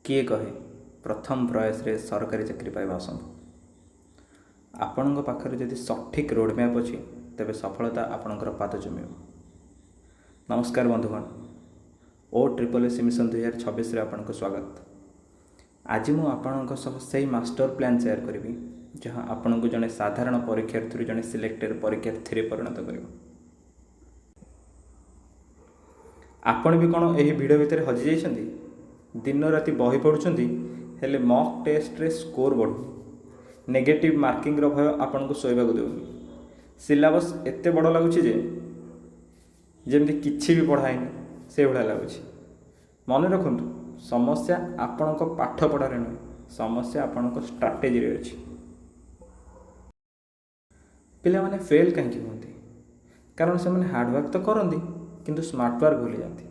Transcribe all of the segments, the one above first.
କିଏ କହେ ପ୍ରଥମ ପ୍ରୟାସରେ ସରକାରୀ ଚାକିରି ପାଇବା ଅସମ୍ଭବ? ଆପଣଙ୍କ ପାଖରେ ଯଦି ସଠିକ୍ ରୋଡ଼ ମ୍ୟାପ୍ ଅଛି, ତେବେ ସଫଳତା ଆପଣଙ୍କର ପାଦ ଚୁମିବ। ନମସ୍କାର ବନ୍ଧୁଗଣ, ଓ ଟ୍ରିପଲ୍ ଏସ୍ ମିଶନ 2026ରେ ଆପଣଙ୍କୁ ସ୍ୱାଗତ। ଆଜି ମୁଁ ଆପଣଙ୍କ ସହ ସେଇ ମାଷ୍ଟର ପ୍ଲାନ୍ ସେୟାର କରିବି, ଯାହା ଆପଣଙ୍କୁ ଜଣେ ସାଧାରଣ ପରୀକ୍ଷାର୍ଥୀରୁ ଜଣେ ସିଲେକ୍ଟେଡ଼ ପରୀକ୍ଷାର୍ଥୀରେ ପରିଣତ କରିବ। ଆପଣ ବି କ'ଣ ଏହି ଭିଡ଼ ଭିତରେ ହଜିଯାଇଛନ୍ତି? ଦିନ ରାତି ବହି ପଢ଼ୁଛନ୍ତି, ହେଲେ ମକ୍ ଟେଷ୍ଟରେ ସ୍କୋର ବଢ଼ୁନି। ନେଗେଟିଭ୍ ମାର୍କିଂର ଭୟ ଆପଣଙ୍କୁ ଶୋଇବାକୁ ଦେଉନି। ସିଲାବସ୍ ଏତେ ବଡ଼ ଲାଗୁଛି ଯେ ଯେମିତି କିଛି ବି ପଢ଼ା ହେଇନି, ସେଇଭଳିଆ ଲାଗୁଛି। ମନେ ରଖନ୍ତୁ, ସମସ୍ୟା ଆପଣଙ୍କ ପାଠପଢ଼ାରେ ନୁହେଁ, ସମସ୍ୟା ଆପଣଙ୍କ ଷ୍ଟ୍ରାଟେଜିରେ ଅଛି। ପିଲାମାନେ ଫେଲ୍ କାହିଁକି ହୁଅନ୍ତି? କାରଣ ସେମାନେ ହାର୍ଡ଼ୱାର୍କ ତ କରନ୍ତି, କିନ୍ତୁ ସ୍ମାର୍ଟ ୱାର୍କ ଭୁଲିଯାଆନ୍ତି।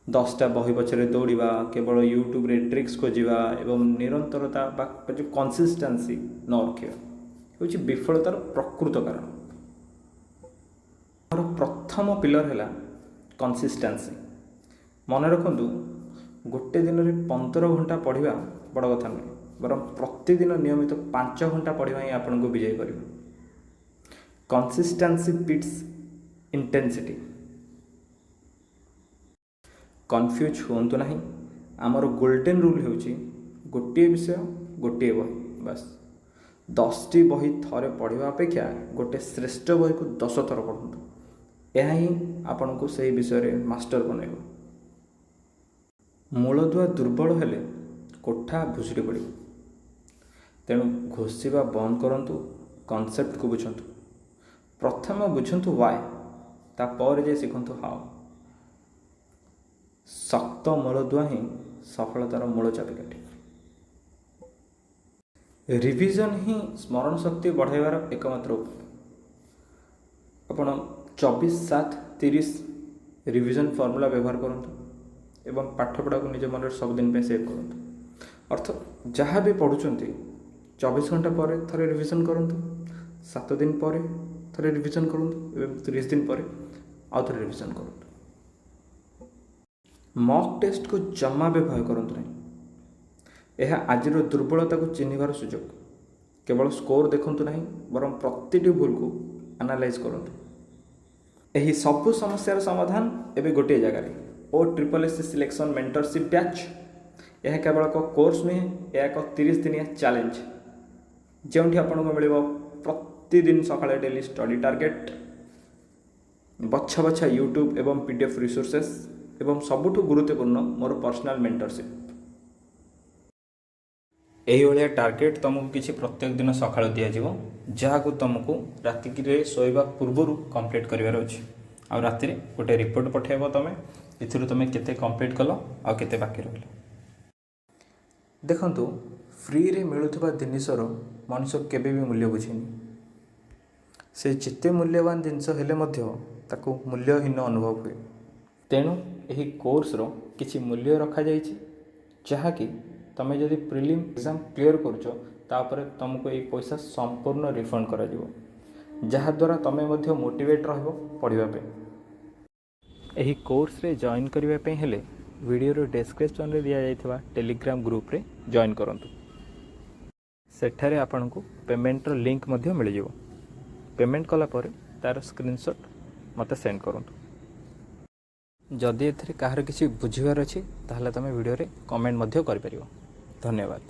10ଟା ବହି ପଛରେ ଦୌଡ଼ିବା, କେବଳ ୟୁଟ୍ୟୁବରେ ଟ୍ରିକ୍ସ ଖୋଜିବା ଏବଂ ନିରନ୍ତରତା ବା ଯେଉଁ କନସିଷ୍ଟାନ୍ସି ନ ରଖିବା ହେଉଛି ବିଫଳତାର ପ୍ରକୃତ କାରଣ। ଆମର ପ୍ରଥମ ପିଲର ହେଲା କନସିଷ୍ଟାନ୍ସି। ମନେ ରଖନ୍ତୁ, ଗୋଟେ ଦିନରେ 15 ଘଣ୍ଟା ପଢ଼ିବା ବଡ଼ କଥା ନୁହେଁ, ବରଂ ପ୍ରତିଦିନ ନିୟମିତ 5 ଘଣ୍ଟା ପଢ଼ିବା ହିଁ ଆପଣଙ୍କୁ ବିଜୟୀ କରିବ। Consistency beats intensity. Confuse ହୁଅନ୍ତୁ ନାହିଁ। ଆମର ଗୋଲ୍ଡେନ୍ ରୁଲ୍ ହେଉଛି ଗୋଟିଏ ବିଷୟ, ଗୋଟିଏ ବହି, ବାସ୍। 10ଟି ବହି ଥରେ ପଢ଼ିବା ଅପେକ୍ଷା ଗୋଟେ ଶ୍ରେଷ୍ଠ ବହିକୁ 10 ଥର ପଢ଼ନ୍ତୁ। ଏହା ହିଁ ଆପଣଙ୍କୁ ସେହି ବିଷୟରେ ମାଷ୍ଟର ବନାଇବ। ମୂଳଦୁଆ ଦୁର୍ବଳ ହେଲେ କୋଠା ଭୁଶୁଡ଼ି ପଡ଼ିବ। ତେଣୁ ଘୋଷିବା ବନ୍ଦ କରନ୍ତୁ, କନସେପ୍ଟକୁ ବୁଝନ୍ତୁ। ପ୍ରଥମେ ବୁଝନ୍ତୁ ୱାଇ, ତାପରେ ଯାଇ ଶିଖନ୍ତୁ ହାଉ। ଶକ୍ତ ମୂଳଦୁଆ ହିଁ ସଫଳତାର ମୂଳ ଚାବିକାଠି। ରିଭିଜନ୍ ହିଁ ସ୍ମରଣ ଶକ୍ତି ବଢ଼ାଇବାର ଏକମାତ୍ର ଉପାୟ। ଆପଣ 24 7 30 ରିଭିଜନ୍ ଫର୍ମୁଲା ବ୍ୟବହାର କରନ୍ତୁ ଏବଂ ପାଠପଢ଼ାକୁ ନିଜ ମନରେ ସବୁଦିନ ପାଇଁ ସେଭ୍ କରନ୍ତୁ। ଅର୍ଥ, ଯାହା ବି ପଢ଼ୁଛନ୍ତି, 24 ଘଣ୍ଟା ପରେ ଥରେ ରିଭିଜନ୍ କରନ୍ତୁ, 7 ଦିନ ପରେ ଥରେ ରିଭିଜନ୍ କରନ୍ତୁ ଏବଂ 30 ଦିନ ପରେ ଆଉ ଥରେ ରିଭିଜନ୍ କରନ୍ତୁ। ମକ୍ ଟେଷ୍ଟକୁ ଜମା ବି ଭୟ କରନ୍ତୁ ନାହିଁ। ଏହା ଆଜିର ଦୁର୍ବଳତାକୁ ଚିହ୍ନିବାର ସୁଯୋଗ। କେବଳ ସ୍କୋର ଦେଖନ୍ତୁ ନାହିଁ, ବରଂ ପ୍ରତିଟି ଭୁଲକୁ ଆନାଲାଇଜ୍ କରନ୍ତୁ। ଏହି ସବୁ ସମସ୍ୟାର ସମାଧାନ ଏବେ ଗୋଟିଏ ଜାଗାରେ, ଓ triple S selection mentorship batch. ଏହା କେବଳ ଏକ କୋର୍ସ ନୁହେଁ, ଏହା ଏକ 30 ଦିନିଆ ଚ୍ୟାଲେଞ୍ଜ, ଯେଉଁଠି ଆପଣଙ୍କୁ ମିଳିବ ପ୍ରତିଦିନ ସକାଳେ ଡେଲି ଷ୍ଟଡି ଟାର୍ଗେଟ୍, ବଛା ବଛା ୟୁଟ୍ୟୁବ୍ ଏବଂ ପିଡିଏଫ୍ ରିସୋର୍ସେସ୍ ଏବଂ ସବୁଠୁ ଗୁରୁତ୍ୱପୂର୍ଣ୍ଣ ମୋର ପର୍ସନାଲ୍ ମେଣ୍ଟରସିପ୍। ଏଇଭଳିଆ ଟାର୍ଗେଟ୍ ତୁମକୁ କିଛି ପ୍ରତ୍ୟେକ ଦିନ ସକାଳୁ ଦିଆଯିବ, ଯାହାକୁ ତୁମକୁ ରାତିରେ ଶୋଇବା ପୂର୍ବରୁ କମ୍ପ୍ଲିଟ୍ କରିବାର ଅଛି। ଆଉ ରାତିରେ ଗୋଟେ ରିପୋର୍ଟ ପଠାଇବ ତୁମେ, ଏଥିରୁ ତୁମେ କେତେ କମ୍ପ୍ଲିଟ୍ କଲ ଆଉ କେତେ ବାକି ରହିଲା। ଦେଖନ୍ତୁ, ଫ୍ରିରେ ମିଳୁଥିବା ଜିନିଷର ମଣିଷ କେବେ ବି ମୂଲ୍ୟ ବୁଝେନି। ସେ ଯେତେ ମୂଲ୍ୟବାନ ଜିନିଷ ହେଲେ ମଧ୍ୟ ତାକୁ ମୂଲ୍ୟହୀନ ଅନୁଭବ ହୁଏ। ତେଣୁ ଏହି କୋର୍ସର କିଛି ମୂଲ୍ୟ ରଖାଯାଇଛି, ଯାହାକି ତୁମେ ଯଦି ପ୍ରିଲିମ୍ ଏକ୍ଜାମ୍ କ୍ଲିଅର୍ କରୁଛ, ତାପରେ ତୁମକୁ ଏଇ ପଇସା ସମ୍ପୂର୍ଣ୍ଣ ରିଫଣ୍ଡ କରାଯିବ, ଯାହାଦ୍ୱାରା ତୁମେ ମଧ୍ୟ ମୋଟିଭେଟ୍ ରହିବ ପଢ଼ିବା ପାଇଁ। ଏହି କୋର୍ସରେ ଜଏନ୍ କରିବା ପାଇଁ ହେଲେ ଭିଡ଼ିଓର ଡେସ୍କ୍ରିପସନ୍ରେ ଦିଆଯାଇଥିବା ଟେଲିଗ୍ରାମ ଗ୍ରୁପରେ ଜଏନ୍ କରନ୍ତୁ। ସେଠାରେ ଆପଣଙ୍କୁ ପେମେଣ୍ଟର ଲିଙ୍କ୍ ମଧ୍ୟ ମିଳିଯିବ। ପେମେଣ୍ଟ କଲା ପରେ ତା'ର ସ୍କ୍ରିନସଟ୍ ମୋତେ ସେଣ୍ଡ କରନ୍ତୁ। ଯଦି ଏଥିରେ କାହାର କିଛି ବୁଝିବାର ଅଛି, ତାହେଲେ ତୁମେ ଭିଡ଼ିଓରେ କମେଣ୍ଟ ମଧ୍ୟ କରିପାରିବ। ଧନ୍ୟବାଦ।